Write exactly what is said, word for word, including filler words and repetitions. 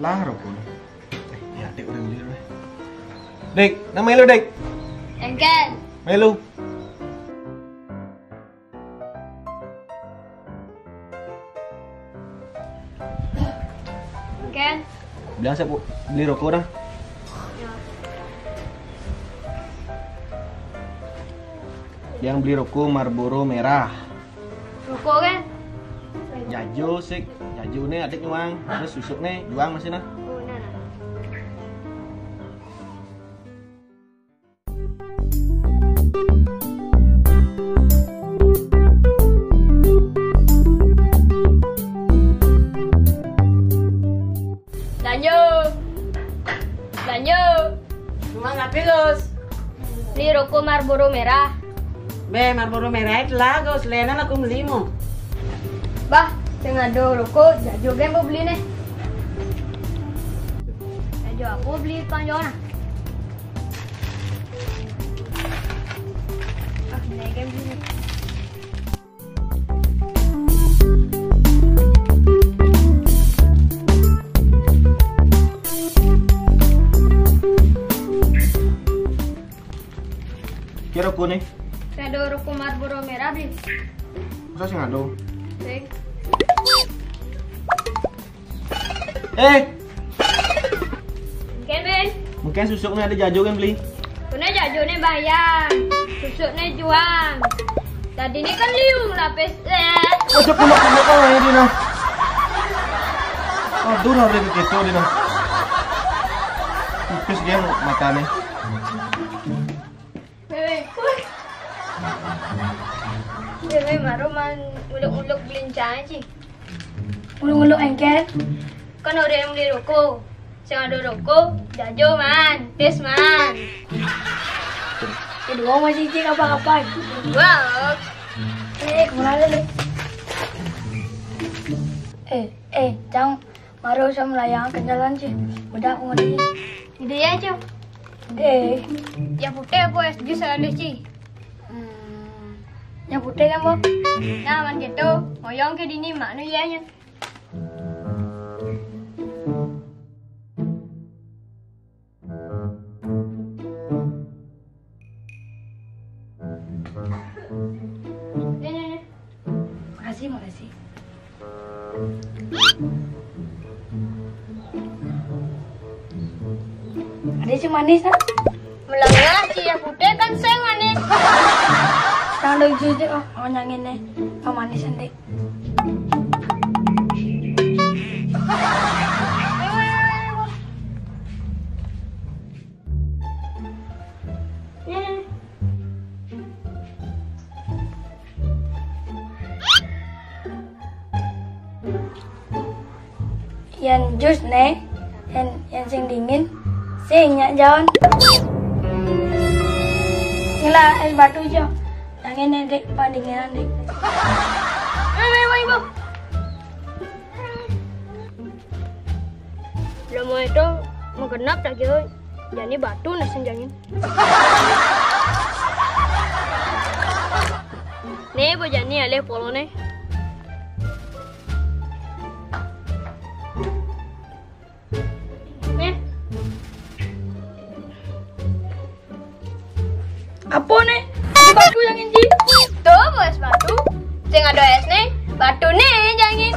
Lah, rokok. Eh, ya, Dek, orang dulu, eh. Dek, nama lu, Dek? Engkel. Melu. Engkel. Biasa, Bu. Beli rokok dah. Ya. Yang beli rokok Marlboro merah. Rokok kan? Jajo sik, jajo nih adik nyuang, terus susuk nih, juang masih nah. Oh, nah, nah. Lanjut. Lanjut. Cuma ngapi, Gus? Beli rokok Marlboro merah. Be, Marlboro merah itu lah, Gus. Lena aku beli mu. Bah, tengah do rokok, jajo gen mau beli nih. Jajo aku beli panjona. Ah, ini gen beli nih. Kira ku nih. Saya ada rokok Marlboro merah, beli. Masa sih ngado? Sing. Eh. Oke, Ben. Mungkin susuknya ada jajo kan, beli? Punya jajo nih bayar. Susuknya juang. Tadi ini kan liu lapis. Eh. Aja punya punya kau ya, Dina. Aduh, hari itu, Dina. Tipis dia matanya. Wewe. Wewe, maru man uluk-uluk belincang aja. Uluk-uluk engkel. Kan orang yang beli rokok. Sing ada rokok, jajo man, tes man. Kedua masih cik apa-apa. Wow. Eh, kemana nih? Eh, eh, cang, maru sama layang kenjalan sih. Udah aku ngeri. Ide ya, Cang. Ide. Yang putih apa es jus ada sih? Hmm. Yang putih kan, Bob? Nah, man gitu. Ngoyong ke dini, mana ya, ya? Nih, nih, nih. Makasih, makasih. Ada sih manis, ah? Melanggar, sih ya putih kan sing manis. Sekarang ada jus deh, oh, mau nyangin nih. Oh, manis, nanti. Yang jus nih, yang, yang sing dingin, sing nyak jalan. Sing lah es batu aja. Yang ini dek, paling dingin dek. Eh, eh, eh, eh. Belum mau itu, mau genap lagi, oi. Jani batu nasin jani. Nih, bu jani alih polo nih. Nih. Apa nih? Ini batu yang inji. Tuh, bos batu. Sing ada es nih. Batu nih, jangan.